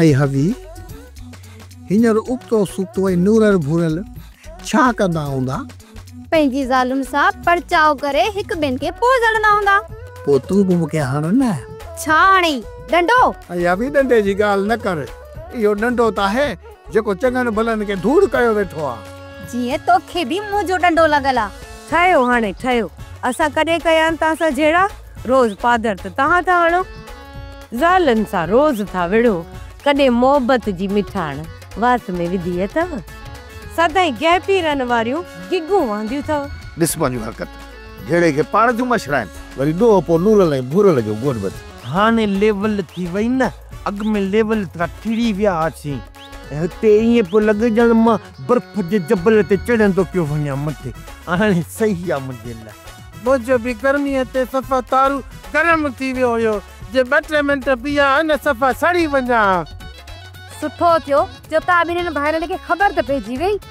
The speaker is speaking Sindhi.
ائي هوي، هينئر ابتو سبتو ۽ نورل ڀورل ڇا ڪندا هوندا؟ پنهنجي زالن سان پرچاء ڪري هڪ ٻين کي پوء جهلندا هوندا. پوء تون به مون کي هڻ نه. ڇا هڻئي؟ ڏنڊو؟ ائي هوي، ڏنڊي جي ڳالهه نه ڪر. اهو ڏنڊو ته آهي، جيڪو چڱن ڀلن کي ڌوڙ ڪيو ويٺو آ. جيئن توکي به منهنجو ڏنڊو لڳل آ. ٺهيو هاڻي ٺهيو. اسان ڪڏهن ڪيا آهن توهان سان جهيڙا؟ روز پادر ته توهان ٿا هڻو. زالن سان روز ٿا وڙهو، ڪڏهن محبت جي مٺاڻ وات ۾ وڌي اٿو؟ سدائين گهپيرن واريون گگون وهنديون اٿو. ڏس پنهنجون حرڪت، جهيڙي کي پاڻ ٿيون مڇرائين. وري ڏوهه پوء نورل ۽ ڀورل جو گوڏ ٻڌ. هاڻي ليول ٿي وئي نه، اڳ ۾ ليول کان ٿڙي ويا هئاسين ۽ هتي ائين پيو لڳي ڄڻ مان برف جي جبل تي چڙهندو پيو وڃان مٿي. هاڻي صحيح آ منهنجي لاء. منهنجو به گرميء تي صفا تارو گرم ٿي ويو هيو، جي ٻه ٽي منٽ بيهان ها نه صفا سڙي وڃان ها. سٺو ٿيو جو توهان ٻنهين ڀائرن کي خبر ته پئجي وئي.